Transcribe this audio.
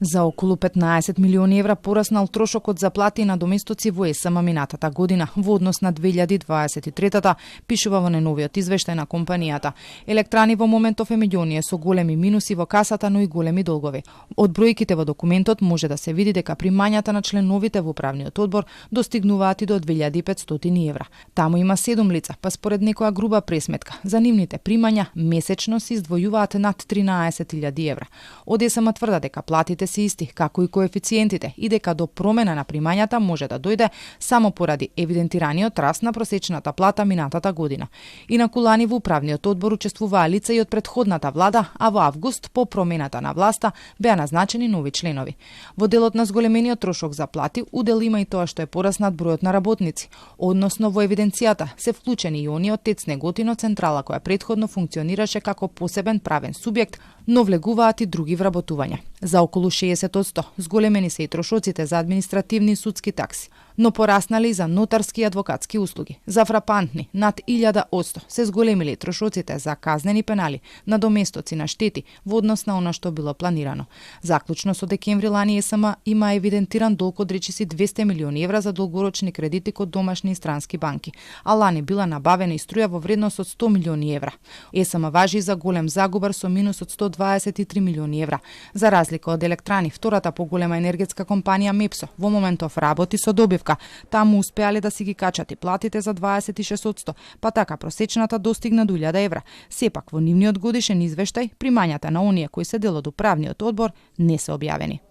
За околу 15 милиони евра пораснал трошокот за плати и надоместоци во ЕСМ минатата година во однос на 2023-та, пишува во најновиот извештај на компанијата. Електрани во моментов е меѓу оние со големи минуси во касата, но и големи долгови. Од бројките во документот може да се види дека примањата на членовите во управниот одбор достигнуваат и до 2500 евра. Таму има 7 лица, па според некоја груба пресметка, за нивните примања месечно се издвојуваат над 13.000 евра. Од ЕСМ тврда дека платите се исти, како и коефициентите, и дека до промена на примањата може да дојде само поради евидентираниот раст на просечната плата минатата година. Инаку лани во управниот одбор учествуваа лица и од претходната влада, а во август по промената на власта беа назначени нови членови. Во делот на зголемениот трошок за плати, удел има и тоа што е пораснат бројот на работници, односно во евиденцијата се вклучени и оние од ТЕЦ Неготино централа која претходно функционираше како посебен правен субјект, но влегуваат и други вработувања. За околу 60% зголемени се и трошоците за административни и судски такси, но пораснали и за нотарски и адвокатски услуги. За фрапантни, над 1000% се зголемили трошоците за казнени пенали, надоместоци на штети во однос на она што било планирано. Заклучно со декември лани ЕСМ има евидентиран долг од речиси 200 милиони евра за долгорочни кредити код домашни и странски банки, а лани била набавена и струја во вредност од 100 милиони евра. ЕСМ важи за голем загубар со минус од 123 милиони евра. За разлика од Електрани, втората поголема енергетска компанија Мепсо во моментов работи со добивка. Таму успеале да си ги качат и платите за 26%, па така просечната достигна до 1000 евра. Сепак во нивниот годишен извештај примањата на оние кои се дел од управниот одбор не се објавени.